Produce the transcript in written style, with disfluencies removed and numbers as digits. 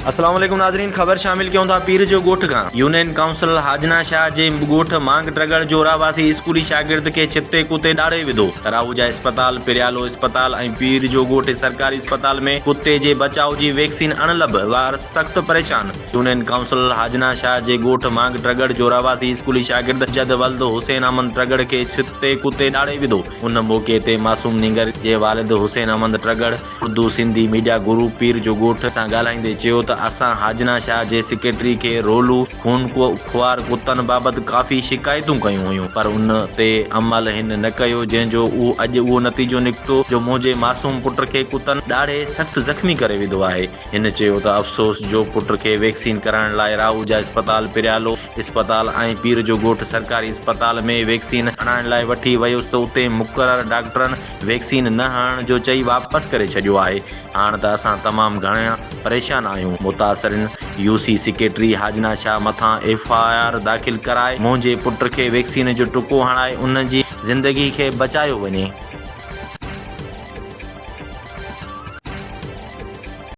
اسلام عليڪم ناظرين خبر شامل ڪيون ٿا پير جو ڳوٺ کان يونين ڪائونسل حاجنا شاهه جي ڳوٺ مانگ ٽڳڙ جو رهواسي اسڪولي شاگرد کي ڇتي ڪتي ڏاڙهي وڌو راهوجا اسپتال پريالو اسپتال ۽ پير جو ڳوٺ سرڪاري اسپتال ۾ ڪتي جي بچاء جي ويڪسين اڻلڀ وارث سخت پريشان يونين ڪائونسل حاجنا شاهه جي ڳوٺ مانگ ٽڳڙ جو رهواسي اسڪولي شاگرد جد ولد حسين احمد ٽڳڙ کي ڇتي ڪتي ڏاڙهي وڌو ان موقعي تي معصوم نينگر جي والد حسين احمد ٽڳڙ اردو سنڌي ميڊيا گروپ پير جو ڳوٺ سان ڳالهائيندي چيو ته اسان حاجنا شاهه جي سيڪريٽري کي رولو خون خوار ڪتن بابت ڪافي شڪايتون ڪيون هيون پر ان تي عمل هن نه ڪيو جنهن جو اڄ اهو نتيجو نڪتو جو منهنجي معصوم پٽ کي ڪتن ڏاڙهي سخت زخمي ڪري وڌو آهي هن چيو ته افسوس جو پٽ کي ويڪسين ڪرائڻ لاء راهوجا اسپتال پريالو اسپتال ۽ پير جو ڳوٺ سرڪاري اسپتال ۾ ويڪسين هڻائڻ لاء وٺي ويس ته اتي مقرر ڊاڪٽرن ويڪسين نه هڻڻ جو چئي واپس ڪري ڇڏيو آهي، هاڻ ته اسان تمام گهڻا پريشان آهيون، متاثرين U C secretary Hajna Shah مٿان ايف I R داخل ڪرائي منهنجي پٽ کي ويڪسين جو ٽڪو هڻائي ان جي زندگي کي بچايو وڃي.